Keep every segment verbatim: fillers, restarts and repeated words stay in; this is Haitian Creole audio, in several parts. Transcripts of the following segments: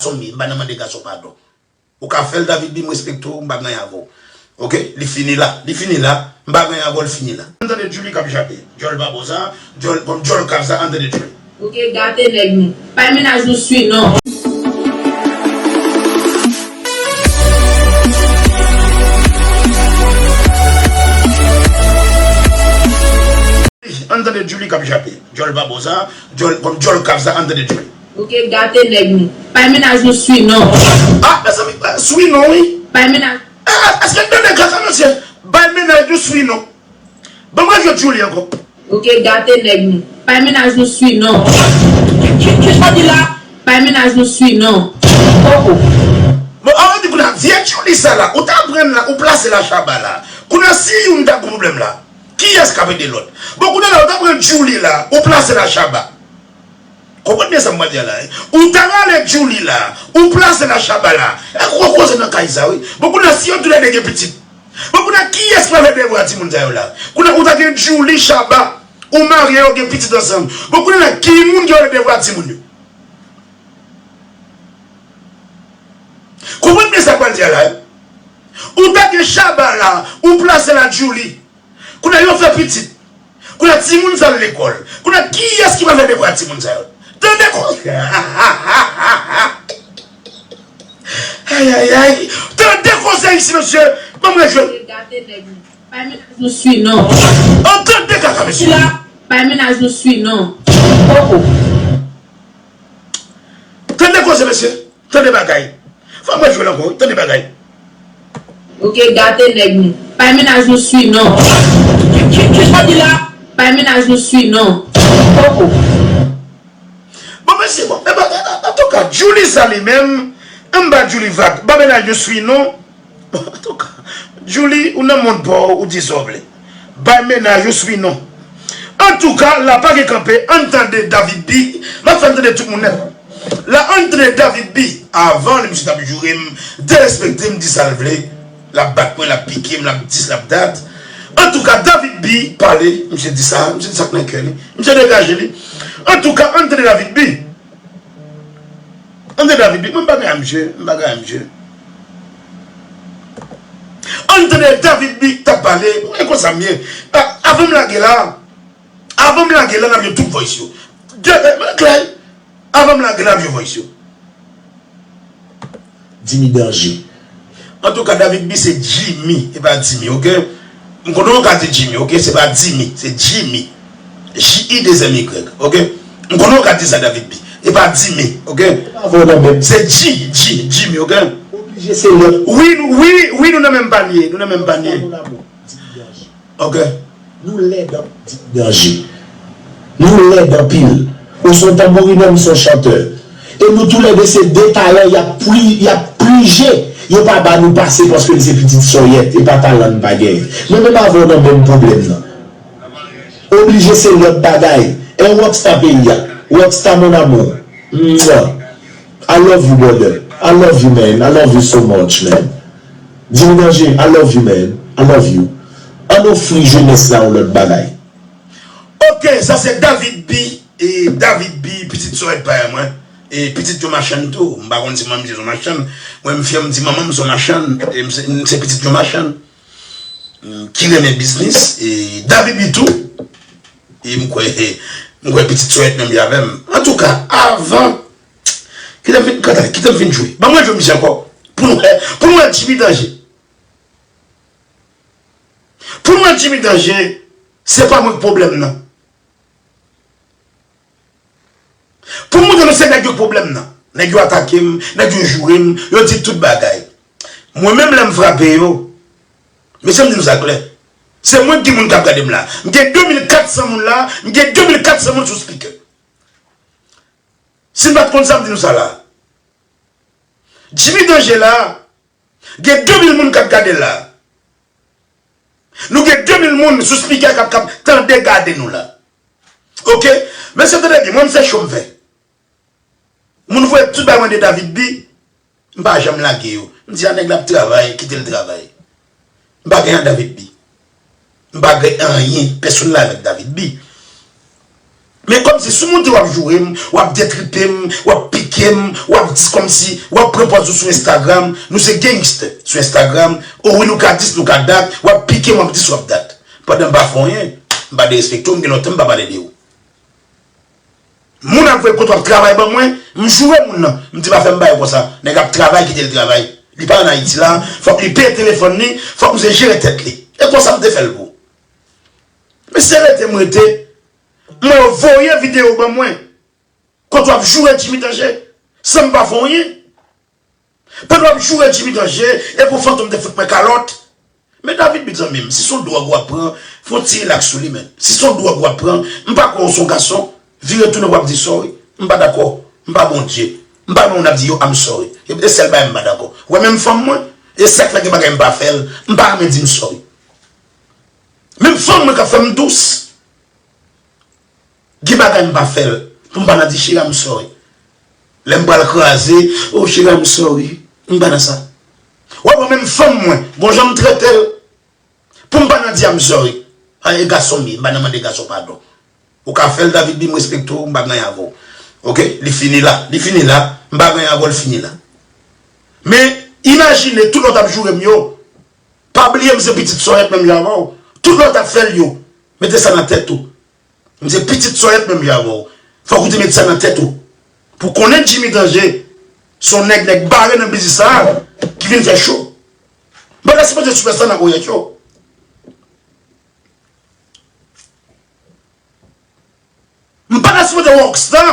gason m ye, m pa nan mande gason padon. Ou ka fè l, David B, m respekte w, m pa gen anyen avè w. Oke? Li fini la. Li fini la. M pa gen anyen avè w, li fini la. Ann tande Djouly k ap jape. Djòl pa bon sa. Djòl, kòm djòl kav sa, ann tande Djouly. Oke, gate nèg nou. Bay mennaj nou swi non. Ann tande Djouly k ap jape. Djòl pa bon sa. Djòl, kòm djòl kav sa, ann tande Djouly. Oke, gate nèg nou. Bay mennaj nou swi non. Ah, mezanmi, swi non, wi. Bay mennaj. Ah, èske n tande kaka, mesye? Bay mennaj nou swi non. Ban mwen jwe Djouly ankò. Oke, gate nèg nou. Bay mennaj nou swi non. Ki, ki, ki sa w di la? Bay mennaj nou swi non. Oh, oh. Bon, an di kounye a, vye Djouly sa la, ou t ap pran la, ou plase la Shabba la. Kounye a, si youn ta gon pwoblèm la, kiyès k ap ede lòt? Bon, kounye a la, ou t ap pran Djouly la, ou plase la Shabba. Konprann byen sa m pral di a la, wi. Ou ta rale Djouly la, ou plase la Shabba la. E gwo koze nan kay sa, wi. Bon, kounye a, si yo toulède gen pitit. Bon, kounye a, kiyès k pral fè devwa timoun sa yo la? Kounye a, ou ta gen Djouly, Shabba, ou marye, yo gen pitit ansanm. Bon, kounye a, ki moun ki fè devwa timoun yo? Konprann byen sa m pral di a la, wi. Ou ta gen Shabba la, ou plase la Djouly. Kounye a yo fè pitit. Kounye a timoun sa al lekòl. Kounye a kiyès ki pral fè devwa timoun sa yo? Tande ko-, ay, ay, ay. Tande koze isi, mesye. Ban mwen jwe. Gate nèg nou. Bay mennaj nou swi non. Oh, tande kaka, mesye. Bay mennaj nou swi non. Oh, oh. Tande koze, mesye. Tande bagay. Fò mwen jwe l ankò, wi. Tande bagay. Oke, gate nèg nou. Bay mennaj nou swi non. Ki, ki, ki sa w di la? Bay mennaj nou swi non. Oh, oh. Bon, mesye, bon. E pa, antouka, Djouly sa li menm, anba Djouly vag. Bay mennaj nou swi non. Bon, antouka, Djouly, ou nan mond pa w, ou di sa w vle. Bay mennaj ou swi non. Antouka, la pa gen kanpe, ann tande David B. M ap fè n tande tout moun nèt. La, ann tande David B. Avan, li, misye t ap joure m, derespekte m, di sa l vle. L ap bat mwen, l ap pike m, l ap dis, l ap dat. Antouka, David B pale, misye di sa, misye di sa k nan kè li. Misye degaje li. Antouka, ann tande David B. Ann tande David B. Mwen m pa gen a misye, m pa gen a misye. Ann tande David B t ap pale, e konsa m ye. A-, avan m lage la, avan m lage la, n ap jwe tout voice yo. De, e, klè, avan m lage la, n ap jwe voice yo. Jimmy Danger. Antouka, David B se Jimmy, e pa Dimi, oke? M konnen w ka di Jimmy, oke? Se pa Dimi, se Jimmy. J I deux M Y, oke? M konnen w ka di sa, David B. E pa Dimi, oke? Avè w nan menm. Se J, J, Jimmy, oke? Oblije se lè. Wi, nou, wi, wi, nou nan menm panye, nou nan menm panye. Mon amour, Jimmy Danger. Ok. Nou lèd an-, Danje. Nou lèd anpil. Ou se yon tanbourinè, m se yon chantè. E nou toulède se de talè y ap pri-, y ap prije. Yo pa ba nou pase paske n se pitit sòyèt, e pa talan n pa genyen. Mwen menm avè w nan menm pwoblèm nan. Oblije se lòt bagay. E Rockstar peyi a. Rockstar mon amour. Mwah. I love you, brother. I love you, man. I love you so much, man. Jimmy Danger, I love you, man. I love you. Ann ofri jenès la yon lòt bagay. Ok, sa se David B. E David B, pitit sòyèt pa mwen. E pitit yon machann tou. M pa konn si manman m se yon machann. Mwen, m fyè m di manman m se yon machann. E m se, m se pitit yon machann. Mm, ki renmen biznis. E David B tou. E m kwè, m kwè pitit sòyèt menm jan avè m. Antouka, avan Kite m fin, kite m fin jwe. Ban mwen jwe misye ankò. Pou nou wè, pou nou wè Jimmy Danger. Pou nou wè Jimmy Danger, se pa mwen k pwoblèm nan. Pou m montre nou se nèg yo k pwoblèm nan. Nèg yo atake m, nèg yo joure m, yo di tout bagay. Mwen menm lè m frape yo, mesye m di nou sa klè. Se mwen k gen moun k ap gade m la. M gen de mil kat san moun la, m gen de mil kat san moun sou speaker. Si n pa t konn sa, m di nou sa la. Jimmy Danger la, gen de mil moun k ap gade l la. Nou gen de mil moun sou speaker k ap, k ap tande gade nou la. Ok? Mesye, tande byen, mwen, m se cho m fè. Moun voye tout bay mwen de David B. M pa janm lage yo. M di a nèg la ap travay, kite l travay. M pa gen a David B. M pa gen anyen pèsonèl avèk David B. Men kòmsi sou moute w ap joure m, w ap detripe m, w ap pike m, w ap di kòmsi, w ap pran pòz ou sou Instagram, nou se gangster sou Instagram, o wi nou ka dis, nou ka dat, w ap pike m, w ap dis, w ap dat. Pandan m pa fè anyen, m pa derespekte w, m gen lontan m pa pale de ou. Moun ap voye kote w ap travay ban mwen, m joure moun nan, m di pa fè m bagay konsa, nèg ap travay kite l travay, li pa ann Ayiti la, fòk li peye telefòn li, fòk misye jere tèt li. E konsa m te fè l pou. Mesye rete m rete, mwen yo voye videyo ban mwen. Kote w ap joure Jimmy Danje, san m pa fè anyen. Pandan w ap joure Jimmy Danje, epi w fantom te fout mwen kalòt. Men David Bit zanmi m, si se yon dwòg w ap pran, fè yon ti rilaks sou li, men. Si se yon dwòg w ap pran, m pa kwè w se yon gason, vire tounen w ap di sorry. M pa dakò. M pa Bondye. M pa nan moun ap di yo I'm sorry. E, e sèl bagay m pa dakò. Ou wè menm fanm mwen, e sa k fè gen bagay m pa fè l, m pa renmen di m sorry. Menm fanm mwen k ap fè m dous. Gen bagay m pa fè l pou m pa nan di cheri I'm sorry. Lè m pral kraze, oh cheri I'm sorry. M pa nan sa. W ap wè menm fanm mwen, gon jan m trete l. Pou m pa nan di I'm sorry. A, e gason m ye, m pa nan mande gason padon. Ou ka fè l David Bi, m respekte w, m pa gen anyen avè w. Oke? Li fini la. Li fini la. M pa gen anyen avè w, li fini la. Men, imajine tout lòt ap joure m yo. Pa bliye m se pitit Sòyèt menm jan avè w. Tout lòt ap fè l yo. Mete sa nan tèt ou. M se pitit Sòyèt menm jan avè w. Fòk ou te met sa nan tèt ou. Pou konnen Jimmy Danje, se yon nèg, nèg bare nan biznis sa a, ki vin fè cho. M pa ta sipoze sipèsta nan Orient yo. M pa ta sipoze rockstar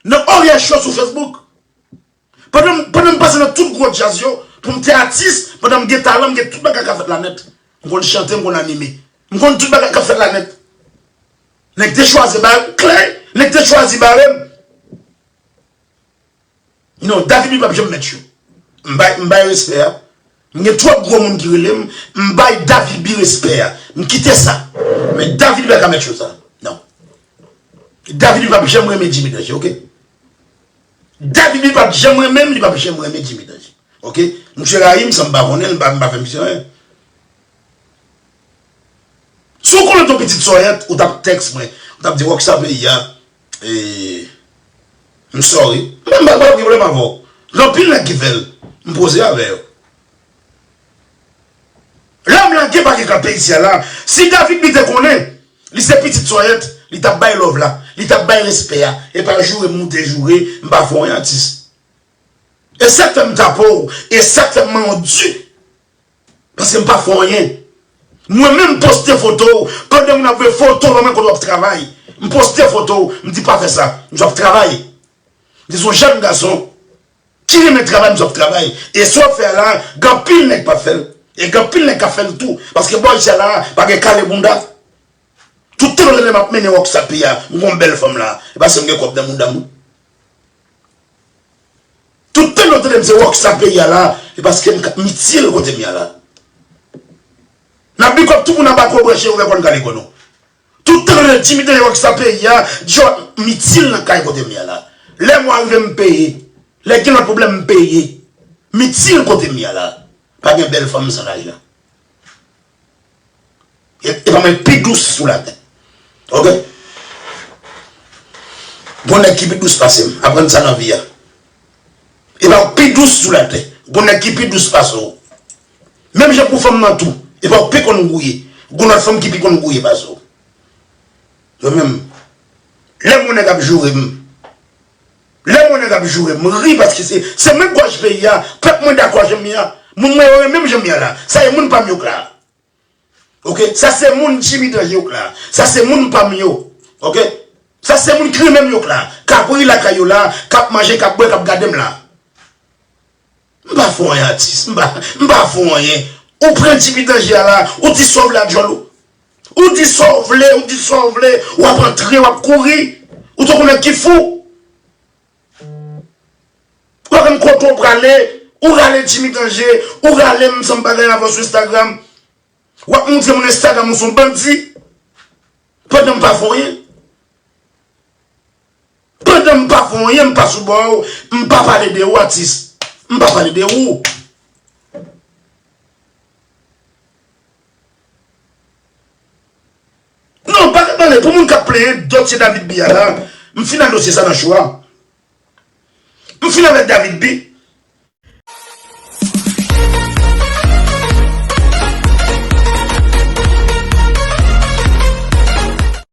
nan Orient yo sou Facebook. Pandan, pandan m pase nan tout gwo djaz yo, pou m te atis, pandan m gen talan, m gen tout bagay k ap fèt la nèt. M konn chante, m konn anime. M konn tout bagay k ap fèt la nèt. Nèg te chwazi bare m klè, nèg te chwazi bare m. Non, David Bi p ap janm mèt yo. M bay, m bay respè a. M gen twòp gwo moun ki rele m, m bay David Bi respè a. M kite sa. Men David Bi pa ka mèt cho sa. Non. David Bi p ap janm renmen Jimmy Danje, oke? David Bi p ap janm renmen m, li p ap janm renmen Jimmy Danje. Oke? Misye rayi m san m pa konnen l, m pa, m pa fè misye anyen. Si w konnen t on pitit Sòyèt, ou t ap tèks mwen, ou t ap di Rockstar peyi a, e, m sorry. Mwen m pa, m pa gen pwoblèm avè w. Gen anpil nèg ki fè l. M poze avè yo. Lè m lage pa gen kanpe isi a la. Si David Bi te konnen, li se pitit Sòyèt, li t ap bay love la, li t ap bay respè a. E pa joure m moute joure, m pa fè anyen atis. E sa k fè m tape w, e sa k fè m manyen w di. Paske m pa fè anyen. Mwen menm m poste foto w, pandan moun ap voye foto ban mwen kote w ap travay. M poste foto w, m di pa fè sa. M di w ap travay. M di se yon jèn gason ki renmen travay, m di w ap travay. E sa w ap fè a la, gen anpil nèg p ap fè l. E gen anpil nèg k ap fè l tou. Paske bò isi a la, pa gen kale bounda. Tout tan w tande m ap mennen Rockstar peyi a, m gon bèl fanm la. E paske m gen kòb nan bounda m wi. Tout tan w tande m se Rockstar peyi a la, e paske m ka, m itil kote m ye a la. N ap big up tout moun anba gwo branche ouvè kò n kale kò nou. Tout tan w tande Jimmy Danje Rockstar peyi a, Djo, m itil nan kay kote m ye a la. Lè mwa rive m peye. Lè gen lòt pwoblèm m peye. M itil kote m ye a la. Pa gen bèl fanm san lajan. E, e pa mwen pi dous sou latè. Oke? Gon nèg ki pi dous pase m. Aprann sa nan vi a. E pa w pi dous sou latè. Gon nèg ki pi dous pase w. Menm jan pou fanm nan tou. E pa w pi konn gouye. Gon lòt fanm ki pi konn gouye pase w. Yo menm. Lè m wè nèg ap joure m. Lè m wè nèg ap joure m, m ri paske se, se menm gòj peyi a. Pèp mwen dakò jan m ye a. Moun mwen yo renmen m jan m ye a la. Sa e moun pa m yo k la. Oke? Sa se moun Jimmy Danje yo k la. Sa se moun pa m yo. Oke? Sa se moun ki renmen m yo k la. K ap ri lakay yo la, k ap manje, k ap bwè, k ap gade m la. M pa fè w anyen atis, m pa, m pa fè w anyen. Ou pran Jimmy Danje a la, ou di sa w vle a djòl ou. Ou di sa w vle, ou di sa w vle, w ap antre, w ap kouri. Ou tankou nèg ki fou. Ou pa konn kote w prale, ou rale Jimmy Danje, ou rale m san m pa gen avans sou Instagram. W ap montre moun Instagram ou se yon bandi. Pandan m pa fè anyen. Pandan m pa fè anyen, m pa sou bò w, m pa pale de ou, atis. M pa pale de ou. Non, pa, pa, Pou moun k ap plenyen dosye David B a la, m fin ak dosye sa nan show a. M fin avèk David B.